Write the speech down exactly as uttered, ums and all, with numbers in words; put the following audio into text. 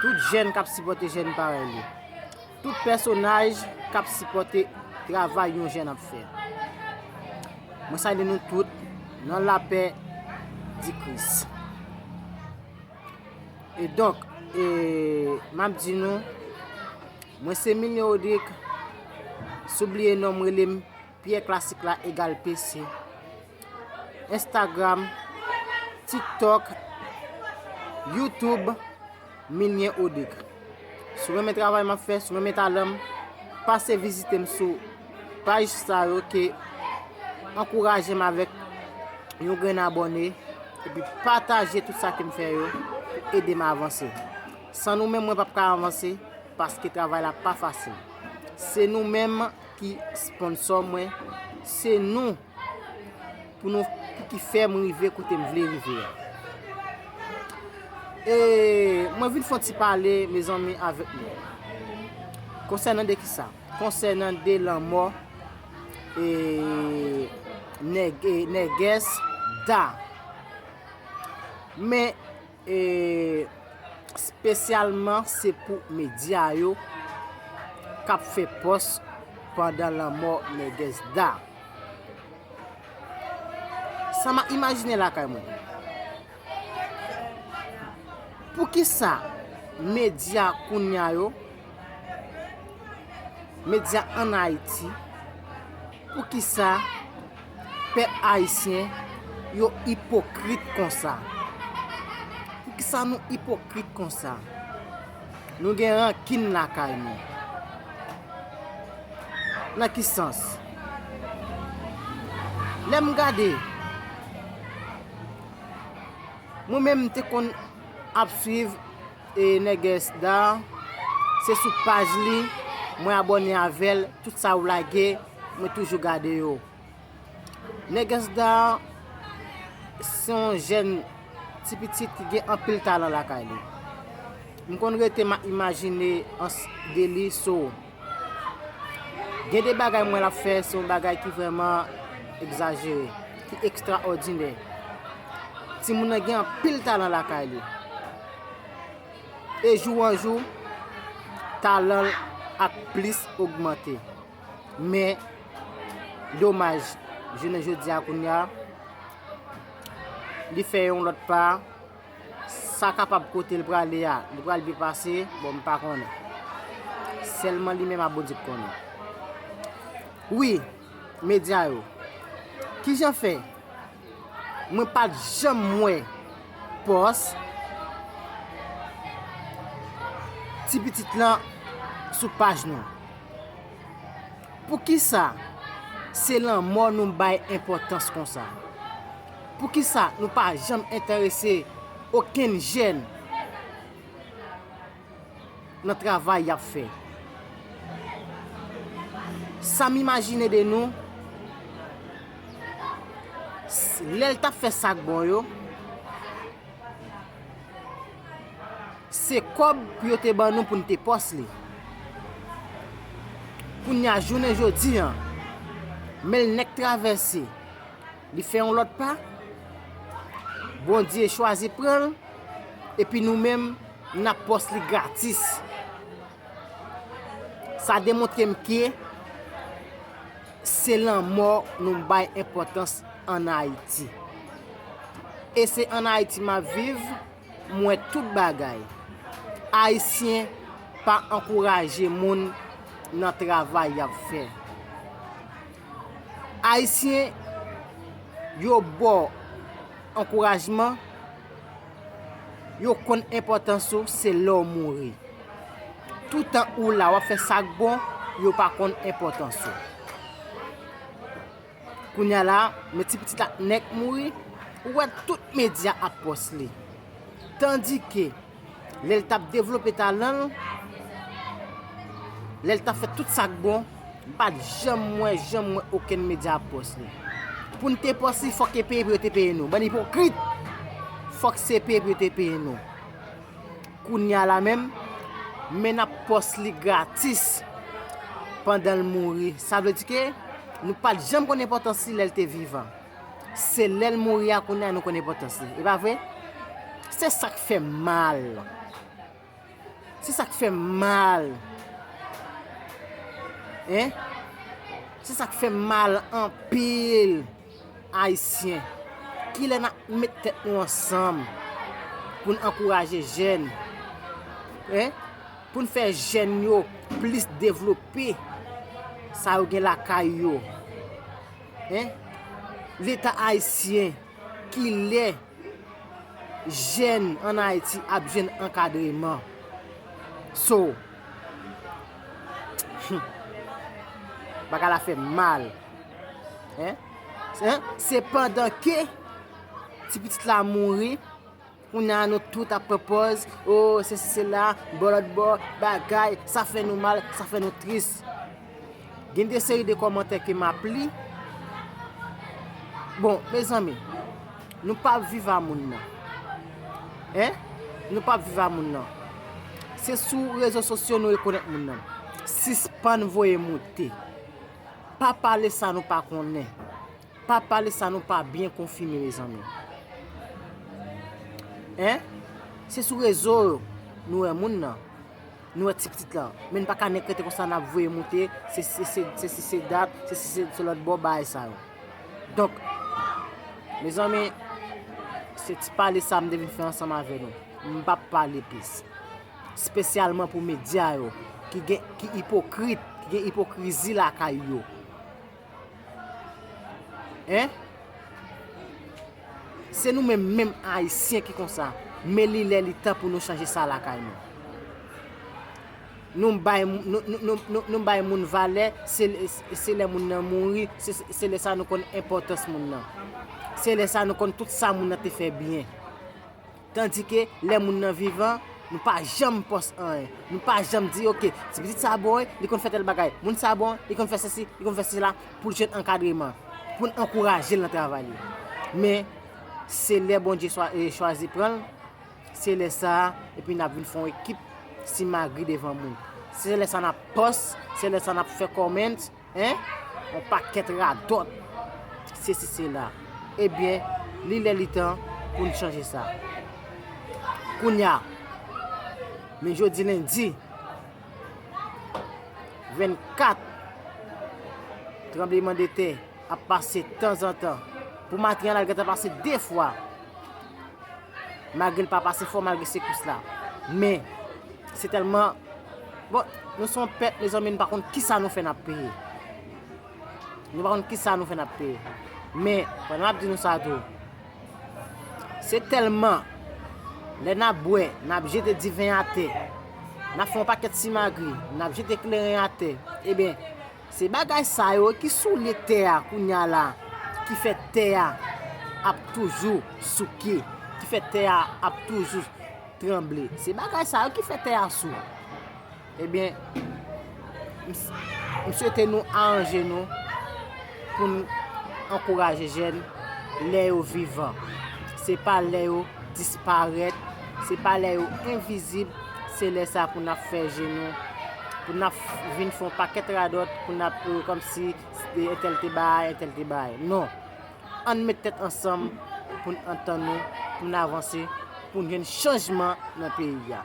Tout jèn k ap sipòte jèn parèy li. Tout pèsonaj k ap sipòte travay yon jèn ap fè. Mwen salye nou tout nan lapè di Kris. E donk, e, m ap di nou, mwen se Milien Rodrigue, si w bliye non m, rele m Pyè Klasik la egal P C. Instagram, TikTok, YouTube, Milien Rodrigue. Si w renmen travay m ap fè, si w renmen talan m, pase vizite m sou paj sa yo ke ankouraje m avèk yon grenn abòne, epi pataje tout sa ke m fè yo, ede m avanse. San nou menm, mwen p ap ka avanse, paske travay la pa fasil. Se nou menm ki sponsò mwen, se nou pou nou, pou ki fè m rive kote m vle rive a. E mwen vin fè yon ti pale, mezanmi, avèk nou. Konsènan de kisa? Konsènan de lanmò, e, nèg-, e, Nègès Da. Men, e, espesyalman se pou medya yo k ap fè pòs pandan lanmò Nègès Da. Sa m ap imajine lakay mwen. Poukisa medya kounye a yo, medya ann Ayiti, poukisa pèp ayisyen yo ipokrit konsa? Poukisa nou ipokrit konsa? Nou gen rankin lakay nou. Nan ki sans? Lè m gade, mwen menm m te konn ap swiv, e, Nègès Da, se sou paj li, mwen abòne avè l, tout sa w lage, mwen toujou gade yo. Nègès Da se yon jèn ti pitit ki gen anpil talan lakay li. M konn rete m ap imajine ans-, de li, so, gen de bagay m wè l ap fè, se yon bagay ki vrèman egzajere, ki ekstraòdinè. Timoun nan gen anpil talan lakay li. E jou an jou, talan l ap plis ogmante. Men, domaj, jounen jodi a kounye a, li fè yon lòt pa, sa kapab kote l prale a, li pral byen pase, bon, m pa konnen. Sèlman li menm ak Bondye k konnen. Wi, medya yo. Kijan fè mwen pa t janm wè pòs ti pitit lan sou paj nou? Poukisa se lanmò nou bay enpòtans konsa? Poukisa nou pa janm enterese okenn jèn nan travay y ap fè? Sa m imajine de nou, s-, lè l t ap fè sa k bon yo, se kòb pou yo te ban nou pou n te pòs li. Kounye a, jounen jodi a, men l nèk travèse. Li fè yon lòt pa, Bondye chwazi pran l, epi nou menm, n ap pòs li gratis. Sa demontre m ke se lanmò nou bay enpòtans ann Ayiti. E se ann Ayiti m ap viv, m wè tout bagay. Ayisyen pa ankouraje moun nan travay y ap fè. Ayisyen, yo ba w ankourajman, yo konn enpòtans ou, se lè w mouri. Toutan ou la, w ap fè sa k bon, yo pa konn enpòtans ou. Kounye a la, men ti pitit la nèk mouri, ou wè tout medya ap pòs li. Tandike, lè l t ap devlope talan l, lè l t ap fè tout sa k bon, m pa t janm wè, janm wè okenn medya ap pòs li. Pou n te pòs li, fòk e peye pou yo te peye nou. Bann ipokrit! Fòk se peye pou yo te peye nou. Kounye a la menm, men n ap pòs li gratis pandan l mouri. Sa vle di ke nou pa t janm konn enpòtans li lè l te vivan. Se lè l mouri a kounye a nou konn enpòtans li. E pa vre? Se sa k fè m mal. Se sa k fè m mal. Hein? Se sa k fè m mal anpil. Ayisyen, kilè n ap met tèt nou ansanm pou n ankouraje jèn? Hein? Pou n fè jèn yo plis devlope sa yo gen lakay yo? Hein? Leta ayisyen, kilè jèn ann Ayiti ap jwenn ankadreman? So, bagay la fè mal. Hein? Hein? Se pandan ke ti pitit la mouri, kounye a nou tout ap pran pòz, o, sesi sela, bò lòt bò, bagay, sa fè nou mal, sa fè nou tris. Gen de seri de kòmantè ke m ap li. Bon, mezanmi, nou p ap viv a moun nan. Hein? Nou p ap viv a moun nan. Se sou rezo sosyo nou rekonèt moun nan. Sispann voye moute. Pa pale sa nou pa konnen. Pa pale sa nou pa byen konfime, mezanmi. Hein? Se sou rezo nou wè moun nan. Nou wè ti pitit la. Men n pa ka nèk rete konsa n ap voye moute, se, se, se, se, se, se dat, se, se, se, se lòt bò bagay sa yo. Donk, mezanmi, se ti pale sa m te vin fè ansanm avè nou. M p ap pale plis. Espesyalman pou medya yo, ki gen, ki ipokrit, ki gen ipokrizi lakay yo. Hein? Se nou menm, menm Ayisyen ki konsa. Men li lè li tan pou nou chanje sa lakay nou. Nou bay, nou, nou, nou, nou, nou bay moun valè, se, se lè moun nan mouri, se, se lè sa nou konn enpòtans moun nan. Se lè sa nou konn tout sa moun nan te fè byen. Tandike lè moun nan vivan, nou pa janm pòs anyen. Nou pa janm di, oke, ti pitit sa bon, wi, li konn fè tèl bagay. Moun sa bon, li konn fè sesi, li konn fè sela, pou l jwenn ankadreman, pou n ankouraje l nan travay li. Men, se lè Bondye chwa-, e, chwazi pran l, se lè sa a, epi n ap vin fè yon ekip simagri devan moun. Se lè sa a n ap pòs, se lè sa a n ap fè comment, hein? Yon pakèt radòt. Sesi, sela. Ebyen, li lè li tan pou n chanje sa. Kounye a, men jodi lendi vennkat, tranblemanntè ap pase tanzantan. Pou maten an la, l gentan pase de fwa. Malgre l pa pase fò, malgre sekous la. Men, se tèlman, bon, nou se yon pèp, mezanmi, nou pa konn kisa nou fè n ap peye. Nou pa konn kisa nou fè n ap peye. Men, pandan m ap di nou sa tou, se tèlman, lè n ap bwè, n ap jete diven atè, n ap fè yon pakèt simagri, n ap jete kleren atè, ebyen, se bagay sa yo ki soule tè a kounye a la, ki fè tè a ap toujou souke, ki fè tè a ap toujou tranble. Se bagay sa yo ki fè tè a sou. Ebyen, m s-, m swete nou aranje nou pou n ankouraje jèn lè yo vivan. Se pa lè yo disparèt, se pa lè yo envizib, se lè sa pou n ap fè je nou, pou n ap vin fè yon pakèt radòt, pou n ap, euh, kòmsi, euh, entèl te bay, entèl te bay. Non. Ann met tèt ansanm pou n antann nou, pou n avanse, pou n jwenn chanjman nan peyi a.